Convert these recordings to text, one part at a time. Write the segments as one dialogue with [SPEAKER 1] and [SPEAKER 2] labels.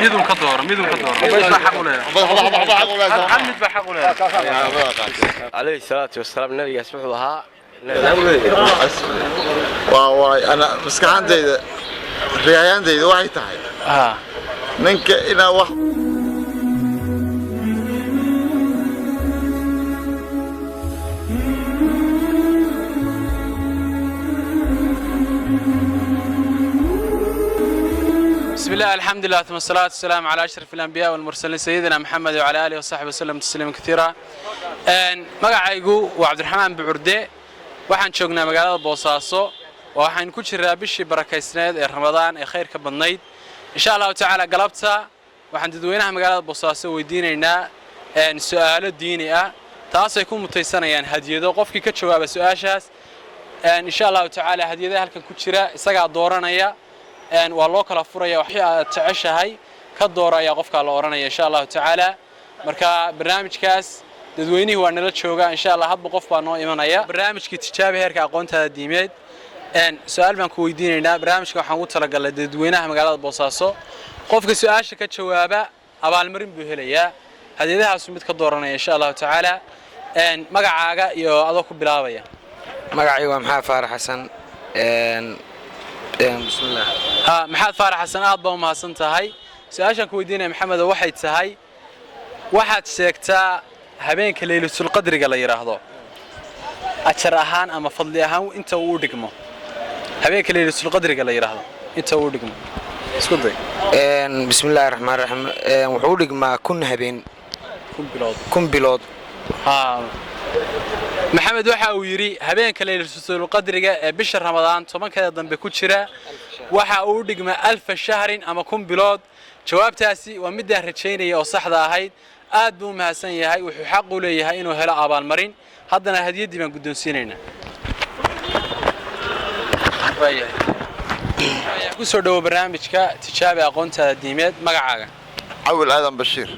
[SPEAKER 1] Midun ka dooro, midun ka dooro. Mid baa xaq u leedahay, hal mid baa xaq u leedahay.
[SPEAKER 2] Calayhi salaatu wasalaam, nabigaas wuxuu ahaa
[SPEAKER 3] Waa waay, ana maskaxantayda riyaayantayda waxay tahay ninka inaa wax
[SPEAKER 1] بسم الله، الحمد لله، ثم الصلاة والسلام على أشرف الأنبياء والمرسلين، سيدنا محمد وعلى آله وصحبه وسلم تسليما كثيرا. Magacaygu waa Cabdiraxmaan Bucurde. Waxaan joognaa magaalada Boosaaso oo waxaan ku jiraa bishii barakaysneed ee Ramadaan ee khayrka badnayd. Insha Allahu tacaala, galabta waxaan dadweynaha magaalada Boosaaso weydiinaynaa su'aalo diini ah, taasay ku mutaysanayaan hadiyado. Qofkii ka jawaaba su-aashaas, insha Allahu tacaala, hadiyadaha halkan ku jira isagaa dooranaya. Waa loo kala furaya. Wixii aad jeceshahay ka doora ayaa qofkaa la odhanaya, insha Allahu tacaala. Marka barnaamijkaas dadweynihii waa nala jooga. Insha Allah, hadba qof baa noo imanaya. Barnaamijkii tijaabi heerka aqoontaada diimeed. Su-aal baan ku weydiinaynaa. Barnaamijka waxaan ugu talagalnay dadweynaha magaalada Boosaaso. Qofka su-aasha ka jawaaba abaalmarin buu helayaa, hadiyadahaasu mid ka dooranaya, insha Allahu tacaala. Magacaaga iyo adoo ku bilaabaya.
[SPEAKER 4] Magacaygu waa Maxamed Faarax Xasan. Bismillah.
[SPEAKER 1] Ha, Maxamed Faarax Xasan, aad baa u mahadsan tahay. Su-aashaan ku weydiinaya, Maxamedo, waxay tahay: waxaad sheegtaa habeenka Leylatulqadriga la yidhaahdo ajar ahaan ama fadli ahaan inta uu u dhigmo. Habeenka Leylatulqadriga la yidhaahdo inta uu u dhigmo, isku day.
[SPEAKER 4] Bismillahi raxmaan raxiim. Wuxuu u dhigmaa 1000 habeen.
[SPEAKER 1] 1000 bilood.
[SPEAKER 4] 1000 bilood.
[SPEAKER 1] Ha, Maxamed waxa uu yidhi habeenka Leylatulqadriga ee bisha Ramadaan 10keeda dambe ku jira waxa uu u dhigmaa alfa shahrin ama 1000 bilood. Jawaabtaasi waa midaan rajaynaya oo saxda ahayd. Aad buu u mahadsan yahay. Wuxuu xaq u leeyahay inuu helo abaalmarin. Haddana hadiyaddii baan guddoonsiinaynaa. Waayahay, ku soo dhowo barnaamijka tijaabi aqoontaada diimeed. Magacaaga?
[SPEAKER 3] Cawil Aadan Bashiir.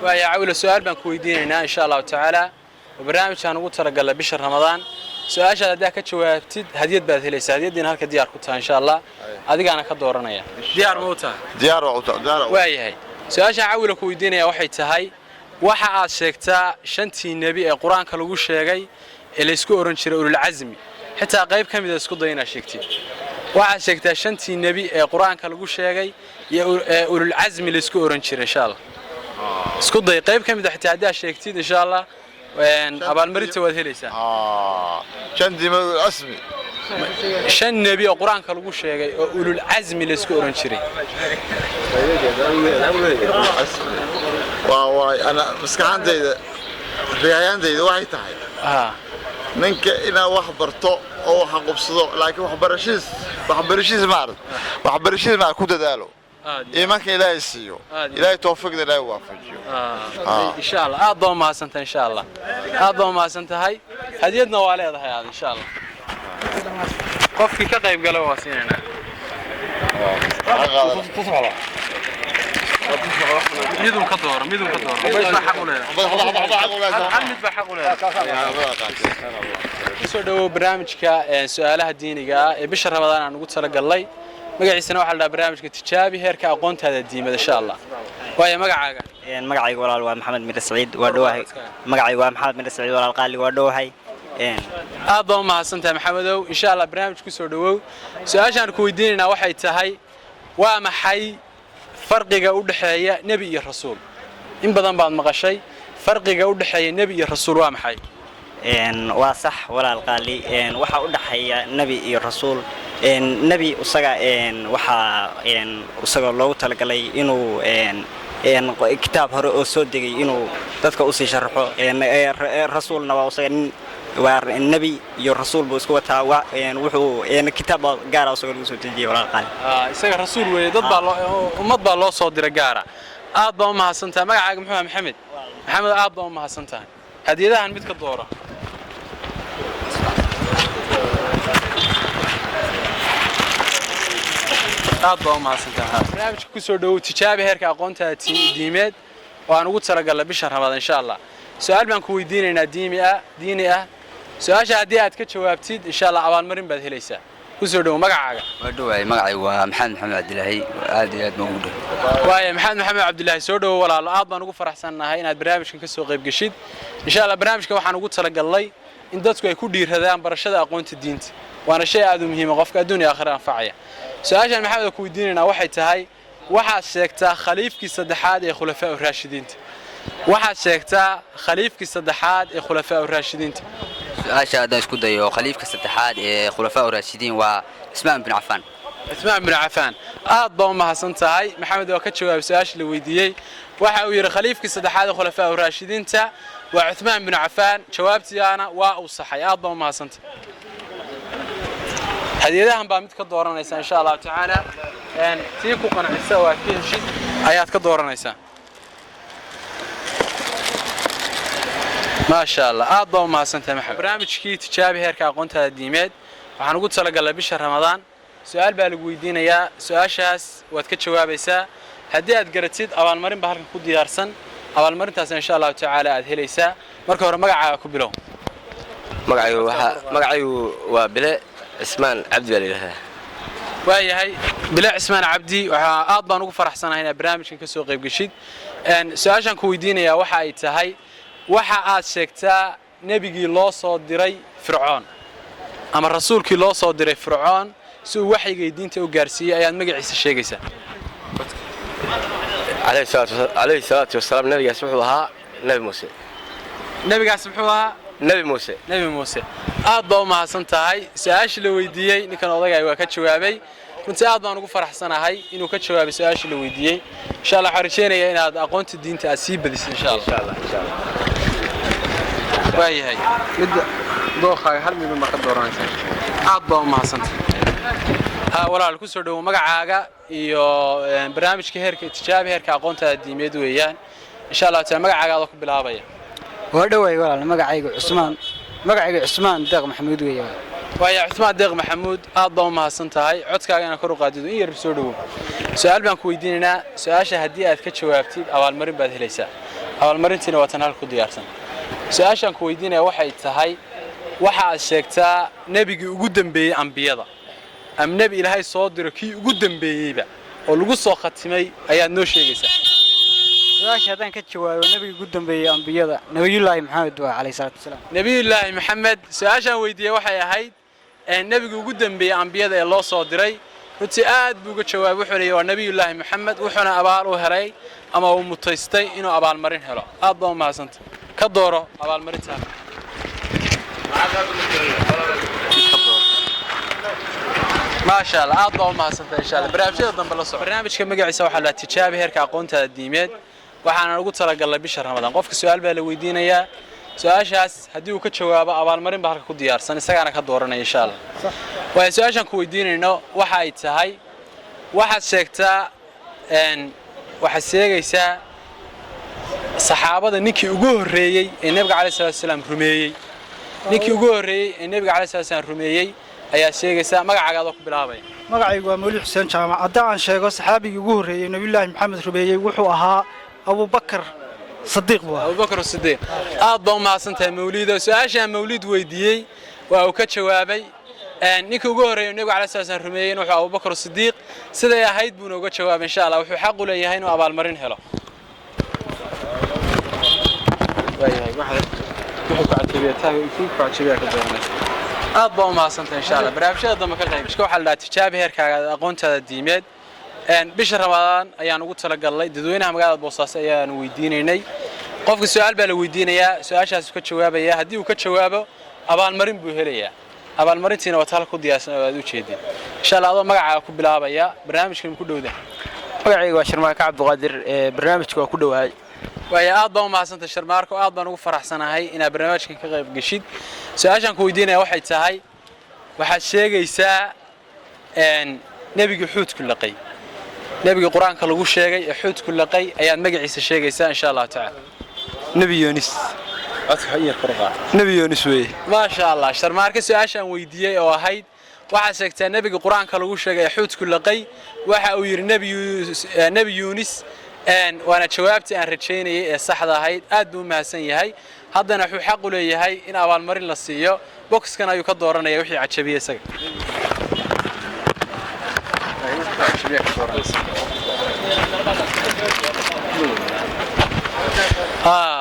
[SPEAKER 1] Waaya Cawila, su-aal baan ku weydiinaynaa, insha Allahu tacaala. Waa barnaamijkaan ugu talagalnay bisha Ramadaan. Su-aashaad haddaa ka jawaabtid, hadiyad baad helaysaa. Hadiyaddiina halka diyaar ku tahay, insha Allah, adigaana ka dooranaya. Diyaar ma u tahay?
[SPEAKER 3] Diyaar waa diyaar.
[SPEAKER 1] Waayahay, su-aashaan Cawila ku weydiinaya waxay tahay: waxa aad sheegtaa shantii nebi ee Qur-aanka lagu sheegay ee laysku oran jiray ululcasmi. Xitaa qayb ka mida isku day inaad sheegtid. Waxaad sheegtaa shantii nebi ee Qur-aanka lagu sheegay iyo ee ululcasmi laysku oran jiray, insha Allah. Isku day qayb ka mida xitaa haddaad sheegtid, insha Allah, abaalmarinta waad helaysaa.
[SPEAKER 3] Shantii asmi.
[SPEAKER 1] Shan nebi oo Qur-aanka lagu sheegay oo ululcasmi laysku oran jiray.
[SPEAKER 3] Waa waay, ana maskaxantayda riyaayantayda waxay tahay ninka inaa wax barto oo wax qubsado, laakiin waxbarashadiis maarad waxbarashadiis maar ku dadaalo, iimaanka Ilaahay siiyo, Ilaahay tawfiiqda Ilaahay waafajiyo.
[SPEAKER 1] Insha Allah, aad baa umahadsantahay. Insha Allah, aad baa umahadsan tahay. Hadiyadna waa leedahay aad, insha Allah. Qofkii ka qayb gala waa siinaynaa. Midun ka dooro, midun ka dooro. Mid baa xaq u leedahay, hal mid baa xaq u leedahay. Kusoo dhawow barnaamijka su-aalaha diiniga ah ee bisha Ramadaan aan ugu talagalnay. Magaciisana waxaa la dhahaa barnaamijka tijaabi heerka aqoontaada diimad, insha Allah. Waayo, magacaaga?
[SPEAKER 5] Magacayga, walaal, waa Maxamed Mire Saciid. Waa dhowahay. Magacayga waa Maxamed Mire Saciid, walaal qaali, waa dhowahay.
[SPEAKER 1] Aad baa u mahadsantahay, Maxamedow. Insha Allah, barnaamij ku soo dhawow. Su-aashaan ku weydiinaynaa waxay tahay: waa maxay farqiga u dhexeeya nebi iyo rasuul? In badan baad maqashay. Farqiga u dhexeeya nebi iyo rasuul waa maxay?
[SPEAKER 5] Waa sax, walaal qaali. Waxaa u dhaxeeya nebi iyo rasuul, nebi isaga waxaa isaga loogu talagalay inuu kitaab hore oo soo degay inuu dadka usii sharaxo. Rasuulna waa isaga nin, waa nebi iyo rasuul buu isku wataa. Wuxuu kitaab gaara isaga lagu soo dejiyay, walaal qaali.
[SPEAKER 1] Isaga rasuul weeye. Dad baa loo, ummad baa loo soo diray gaara. Aad baa u mahadsantahay. Magacaaga muxuu ahaa? Maxamed. Maxamed, aad baa u mahadsan tahay. Hadiyadahan mid ka doora. Aad baa u mahadsantahay. Barnaamijka ku soo dhowow tijaabi heerka aqoontaada diimeed oo aan ugu talagalnay bisha Ramadaan, insha Allah. Su-aal baan ku weydiinaynaa diimi ah, diini ah. Su-aasha haddii aad ka jawaabtid, insha Allah, abaalmarin baad helaysaa. Ku soo dhowo, magacaaga?
[SPEAKER 6] Waa dhawaay, magacaygu waa Maxamed Maxamed Cabdilaahi. Aad iyo aad baan ugu dhow.
[SPEAKER 1] Waaya, Maxamed Maxamed Cabdilaahi, soo dhowo walaalo. Aad baan ugu faraxsannahay inaad barnaamijkan ka soo qayb geshid. Insha Allah barnaamijkan waxaan ugu talagalnay in dadku ay ku dhiiradaan barashada aqoonta diinta, waana shay aad u muhiima, qofka adduun iyo aakhira anfacaya. Su-aashaan Maxamed ku weydiinaynaa waxay tahay: waxaad sheegtaa khaliifkii saddexaad ee khulafaa raashidiinta. Waxaad sheegtaa khaliifkii saddexaad ee khulafaa raashidiinta.
[SPEAKER 6] Su-aasha haddaan isku dayo, khaliifka saddexaad ee khulafaa raashidiin waa Cismaan bin Cafaan.
[SPEAKER 1] Cusmaan bin Cafaan. Aad baa u mahadsan tahay Maxamed, waa ka jawaabay su-aashii la weydiiyey. Waxa uu yidhi khaliifkii saddexaad ee khulafaa raashidiinta waa Cuthmaan bin Cafaan. Jawaabtiiana waa uu saxay. Aad baa u mahadsantahay. Hadiyadahan baa mid ka dooranaysaa insha Allahu tacaala. Tii ku qancisa oo aad ka heshid ayaad ka dooranaysaa. Maasha Allah, aad baa u mahadsantahay Maxamed. Barnaamijkii tijaabi heerka aqoontaada diimeed waxaan ugu talagalnay bisha Ramadaan. Su-aal baa lagu weydiinayaa, su-aashaas waad ka jawaabaysaa. Haddii aad garatid, abaalmarin baa halkan ku diyaarsan. Abaalmarintaas insha Allahu tacaala aad helaysaa. Marka hore magacaaga ku bilow.
[SPEAKER 2] Magacaygu waxaa, magacaygu waa Bile Cismaan Cabdi baa la yidhahdaa.
[SPEAKER 1] Waayahay Bile Cismaan Cabdi, waxaa aad baan ugu faraxsanahay inaad barnaamijkan ka soo qayb geshid. Su-aashaan ku weydiinayaa waxa ay tahay: waxa aad sheegtaa nebigii loo soo diray Fircoon ama rasuulkii loo soo diray Fircoon si uu waxyigay diinta u gaarsiiyey ayaad magaciisa sheegaysaa.
[SPEAKER 2] Calayhi salaatu wasalaam, nabigaas wuxuu ahaa Nabi Muuse.
[SPEAKER 1] Nebigaas muxuu ahaa?
[SPEAKER 2] Nabi Muuse.
[SPEAKER 1] Nebi Muuse. Aad baa u mahadsan tahay. Su-aashii la weydiiyey ninkan odagay waa ka jawaabay. Runtii aad baan ugu faraxsanahay inuu ka jawaabay su-aashii la weydiiyey. Insha Allah waxaan rajeynayaa inaad aqoonta diinta aad sii badisid insha Allah.
[SPEAKER 2] Insha Allah, insha Allah.
[SPEAKER 1] Waayahay, midda dookhaaga hal midun baa ka dooranaysaa. Aad baa u mahadsantahay. Ha walaal, ku soo dhowo, magacaaga iyo barnaamijka heerka tijaabi heerka aqoontaada diimeed weeyaan insha Allah taala. Magacaaga adoo ku bilaabaya.
[SPEAKER 7] Waa dhawaay walaal, magacayga Cusmaan, magacayga Cusmaan Deeq Maxamuud weeye.
[SPEAKER 1] Waaya Cusmaan Deeq Maxamuud, aad baa u mahadsan tahay. Codkaaga inaan kor u qaadido in yar. Soo dhowow. Su-aal baan ku weydiinaynaa. Su-aasha haddii aad ka jawaabtid, abaalmarin baad helaysaa. Abaalmarintiina waa tan halka ku diyaarsan. Su-aashaan ku weydiinaya waxay tahay: waxa aad sheegtaa nebigii ugu dambeeyey ambiyada ama nebi Ilaahay soo diro kii ugu dambeeyeyba oo lagu soo khatimay ayaad noo sheegaysaa.
[SPEAKER 7] Su-aasha haddaan ka jawaabo, nabiga ugu dambeeyey ambiyada Nabiyullaahi Maxamed waa calayhi salaatu wasalaam.
[SPEAKER 1] Nebiyullaahi Maxamed. Su-aashaan weydiiyey waxay ahayd nebiga ugu dambeeyey ambiyada ee loo soo diray. Runtii aad buu uga jawaabay, wuxuuna yidhi waa Nebiyullaahi Maxamed, wuxuuna abaal u helay ama uu mutaystay inuu abaalmarin helo. Aad baa u mahadsantay. Ka dooro abaalmarinta. Maasha Allah, aad baa u mahadsantay. Insha Allah barnaamijyada dambe la soco. Barnaamijka magaciisa waxaa la tijaabi heerka aqoontaada diimeed, waxaana ugu talagalnay bisha Ramadaan. Qofka su-aal baa la weydiinayaa. Su-aashaas haddii uu ka jawaabo, abaalmarin baa halka ku diyaarsan, isagaana ka dooranaya insha Allah. Waayo, su-aashaan ku weydiinayno waxa ay tahay: waxaad sheegtaa waxaad sheegaysaa saxaabada ninkii ugu horreeyey ee nebiga calayhi salaatu wasalaam rumeeyey. Ninkii ugu horreeyey ee nebiga calayhi salaatu wasalaam rumeeyey ayaa sheegaysaa. Magacaaga adoo ku bilaabaya.
[SPEAKER 8] Magacaygu waa Mawlid Xuseen Jaamac. Haddii aan sheego saxaabigii ugu horreeyey Nabiyullaahi Maxamed rumeeyey, wuxuu ahaa Abubakar Sadiiq buu ahaa.
[SPEAKER 1] Abubakar Sidiiq. Aad baa u mahadsantahay Mawlido. Su-aashaan Mawlid weydiiyey waa uu ka jawaabay. Ninkii ugu horreeyay nebiga calayhi salaatu wasalaam rumeeyey wuxuu Abubakar Sidiiq. Siday ahayd buuna uga jawaabay. Insha Allah wuxuu xaq u leeyahay inuu abaalmarin helo. Waayahay, wuxuu ku cajabiyaa taaga ku cajabiyaa ka dooranaysa. Aad baa u mahadsantahay. Insha Allah barnaamijyada dambe ka qayb. Waxaa la dhahaa tijaabi heerkaaga aqoontaada diimeed. Bisha Ramadaan ayaan ugu talagalnay. Dadweynaha magaalada Boosaaso ayaan weydiinaynay. Qofka su-aal baa la weydiinayaa, su-aashaas ka jawaabaya. Haddii uu ka jawaabo, abaalmarin buu helayaa. Abaalmarintiina waa tal ku diyaarsan oo aad u jeedin. Insha Allah adoo magacaaga ku bilaabaya, barnaamijkan ku dhowda.
[SPEAKER 9] Magacayga waa Sharmaarka Cabdiqaadir. Barnaamijka waa ku dhowahay.
[SPEAKER 1] Waaya, aad baan u mahadsantay Sharmaarko. Aad baan ugu faraxsanahay inaad barnaamijkan ka qayb geshid. Su-aashaan ku weydiinaya waxay tahay: waxaad sheegaysaa nebigii xuudku laqay, nebigii Qur-aanka lagu sheegay ee xuudku laqay ayaad magaciisa sheegaysaa insha Allahu tacaala.
[SPEAKER 9] Nebi Yoonis.
[SPEAKER 1] Codka yar kor u qaad.
[SPEAKER 9] Nebi Yoonis weeye.
[SPEAKER 1] Maasha Allah. Sharmaarka su-aashaan weydiiyey oo ahayd waxaad sheegtaa nebiga Qur-aanka lagu sheegay ee xuudku laqay, waxa uu yidhi Nebi Yuunis, waana jawaabtii aan rajaynayay ee saxda ahayd. Aad buu u mahadsan yahay. Haddana wuxuu xaq u leeyahay in abaalmarin la siiyo. Boxkan ayuu ka dooranaya wixii cajabiyey isaga.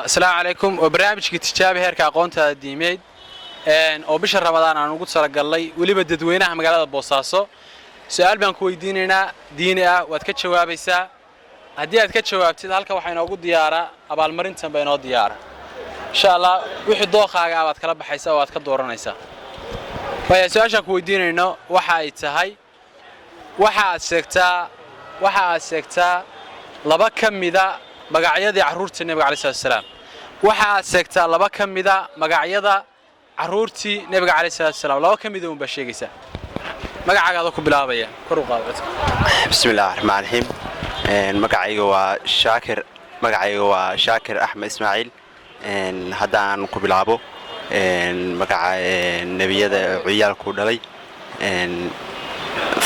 [SPEAKER 1] Asalaamu calaykum. Waa barnaamijkii tijaabi heerka aqoontaada diimeed oo bisha Ramadaan aan ugu talagalnay weliba dadweynaha magaalada Boosaaso. Su-aal baan ku weydiinaynaa diini ah, waad ka jawaabaysaa. Haddii aad ka jawaabtid, halka waxaa inoogu diyaaraa abaalmarintan baa inoo diyaara, insha Allah. Wixii dookaaga ah baad kala baxaysaa oo aad ka dooranaysaa. Waaya, su-aashaan ku weydiinayno waxa ay tahay: waxa aad sheegtaa laba ka mida magacyadii carruurtii Nebiga calayhi salaatu wasalaam. Waxa aad sheegtaa laba ka mida magacyada carruurtii Nebiga calayhi salaatu wasalaam. Laba ka mida unbaa sheegaysaa. Magacaagaada ku bilaabaya, kor u qaado codka.
[SPEAKER 10] Bismillahi raxmaan raxiim. Magacayga waa Shaakir, magacayga waa Shaakir Axmed Ismaaciil. Haddaan ku bilaabo magaca nebiyada ciyaalku dhalay,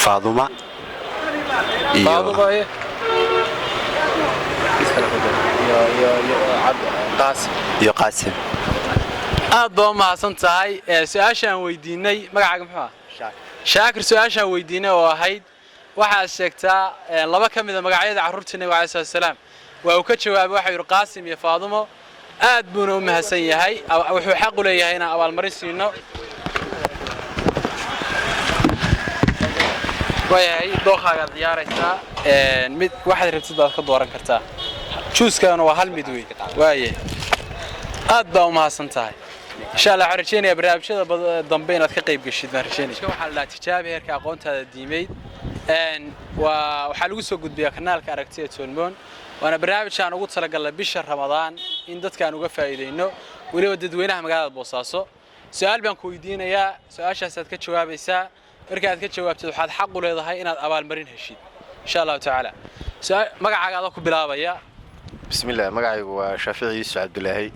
[SPEAKER 10] Faaduma iyo
[SPEAKER 1] Faaduma iyo Qaasim.
[SPEAKER 10] Iyo Qaasim.
[SPEAKER 1] Aad baa u mahadsan tahay. Su-aashaan weydiinay, magacaaga muxuu ah? Shaakir. Su-aashaan weydiinay oo ahayd waxaad sheegtaa laba ka mida magacyada carruurta Nebiga calayhi salaatu wasalaam, waa uu ka jawaabay. Waxau yidhi Qaasim iyo Faadumo. Aad buuna u mahadsan yahay. Wuxuu xaq u leeyahay inaan abaalmarin siino. Waayahay, dooqaagaad ciyaaraysaa, mid waxaad rabtid baad ka dooran kartaa. Juuskana waa hal mid wey. Waaye, aad baa u mahadsan tahay. Insha Allah waxaan rajeynayaa barnaamijyada dambe inaad ka qayb geshid baan rajeynaya. Waxaa la dhahaa tijaabi heerka aqoontaada diimeyd. Waa waxaa lagu soo gudbiyaa kanaalka Aragtida Toolmoon, waana barnaamij aan ugu talagalnay bisha Ramadaan in dadka aan uga faa'iideyno, weliba dadweynaha magaalada Boosaaso. Su-aal baan ku weydiinayaa, su-aashaasaad ka jawaabaysaa. Marka aad ka jawaabtid, waxaad xaq u leedahay inaad abaalmarin heshid, insha Allahu tacaala. Magacaaga adoo ku bilaabaya.
[SPEAKER 11] Bismillaah, magacaygu waa Shaafici Yuusuf Cabdulaahi.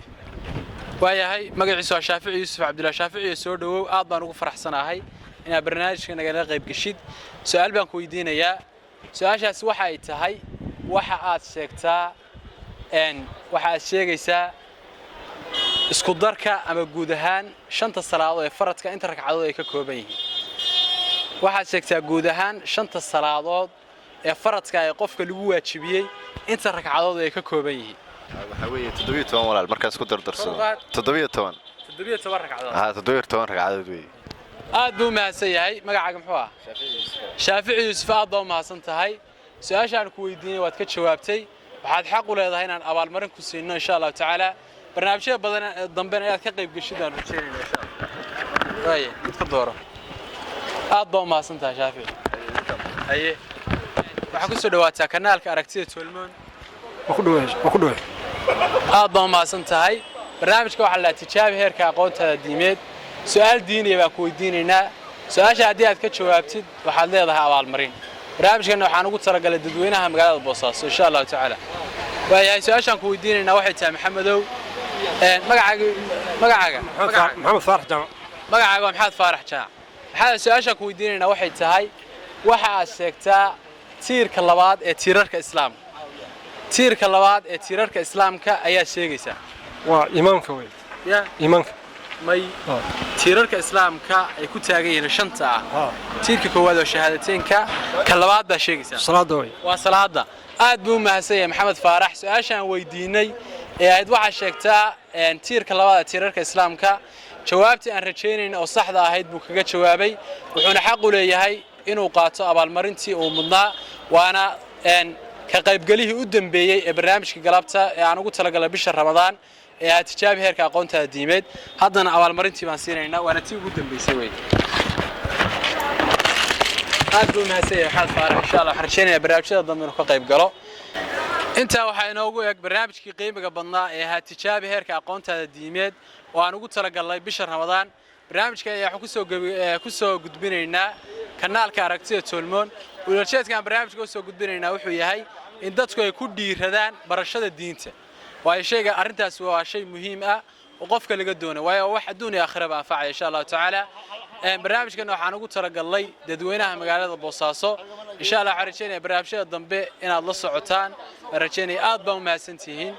[SPEAKER 1] Waayahay, magaciisu waa Shaafici Yuusuf Cabdullahi. Shaaficiyo, soo dhowow. Aad baan ugu faraxsanahay inaad barnaamijka nagala qayb geshid. Su-aal baan ku weydiinayaa. Su-aashaasi waxa ay tahay: waxa aad sheegtaa waxa aad sheegaysaa isku darka ama guud ahaan shanta salaadood ee faradka inta ragcadood ay ka kooban yihiin. Waxaad sheegtaa guud ahaan shanta salaadood ee faradka ee qofka lagu waajibiyey inta ragcadood ay ka kooban yihiin.
[SPEAKER 11] Waxaa weeye 17, walaal, markaas ku dardarsado.
[SPEAKER 1] Kor u qaad.
[SPEAKER 11] 17.
[SPEAKER 1] 17 ragcadood.
[SPEAKER 11] Haa, 17 ragcadood weeye.
[SPEAKER 1] Aad buu u mahadsan yahay. Magacaaga muxuu ah? Shaafici Yuusuf. Aad baa u mahadsan tahay. Su-aashaan ku weydiinay waad ka jawaabtay. Waxaad xaq u leedahay inaan abaalmarin ku siino, insha Allahu tacaala. Barnaamijyada badan ee dambena inaad ka qayb geshid aan rajeynayna, insha Allah. Waaye, mid ka dooro. Aad baa u mahadsan tahay, Shaafici. Haye, waxaa ku soo dhawaataa kanaalka Aragtida Toolmoon.
[SPEAKER 8] Waa ku dhawahay, waa ku dhawahay.
[SPEAKER 1] Aad baa u mahadsan tahay. Barnaamijka waxaa la tijaabi heerka aqoontaada diimeed. Su-aal diiniya baan ku weydiinaynaa. Su-aasha haddii aad ka jawaabtid, waxaad leedahay abaalmarin. Barnaamijkana waxaan ugu talagalay dadweynaha magaalada Boosaaso, insha Allahu tacaala. Waayahay, su-aashaan ku weydiinaynaa waxay tahay, Maxamedow, magacaaga?
[SPEAKER 8] Maxamed Faarax Jaamac.
[SPEAKER 1] Magacaaga waa Maxamed Faarax Jaac. Maxamed, su-aashaan ku weydiinaynaa waxay tahay: waxa aad sheegtaa tiirka labaad ee tiirarka Islaamka. Tiirka labaad ee tiirarka Islaamka ayaad sheegaysaa.
[SPEAKER 8] Waa iimaanka wey.
[SPEAKER 1] Ya?
[SPEAKER 8] Iimaanka.
[SPEAKER 1] May, tiirarka Islaamka ay ku taagan yihiin shanta ah, tiirka koowaad oo shahaadateynka, ka labaad baa sheegaysaa.
[SPEAKER 8] Salaada wey.
[SPEAKER 1] Waa salaada. Aad buu u mahadsan yahay Maxamed Faarax. Su-aashaan weydiinay ee ahayd waxaa sheegtaa tiirka labaad ee tiirarka Islaamka, jawaabtii aan rajaynayn oo saxda ahayd buu kaga jawaabay, wuxuuna xaq u leeyahay inuu qaato abaalmarintii uu mudnaa, waana ka qaybgelihii u dambeeyey ee barnaamijka galabta ee aan ugu talagalay bisha Ramadaan ee ahaa tijaabi heerka aqoontaada diimeed. Haddana abaalmarintii baan siinaynaa, waana tii ugu dambeysay wey. Aad buu u mahadsan yahay Maxamed Faarax. Insha Allah waxaan rajaynayaa barnaamijyada dambe inuu ka qayb galo. Intaa waxaa inoogu eg barnaamijkii qiimiga badnaa ee ahaa tijaabi heerka aqoontaada diimeed oo aan ugu talagalnay bisha Ramadaan. Barnaamijka ayaa waxaan kusoo gudbinaynaa kanaalka Aragtida Toolmoon. Ujeedka aan barnaamijka usoo gudbinaynaa wuxuu yahay in dadku ay ku dhiiradaan barashada diinta, waayo shayga arrintaas waa shay muhiim ah oo qofka laga doonayo, waayo wax adduun iyo aakhiraba anfacaya, insha Allahu tacaala. Barnaamijkan waxaan ugu talagalnay dadweynaha magaalada Boosaaso. Insha Allah waxaan rajeynaya barnaamijyada dambe inaad la socotaan baan rajeynaya. Aad baan u mahadsantihiin.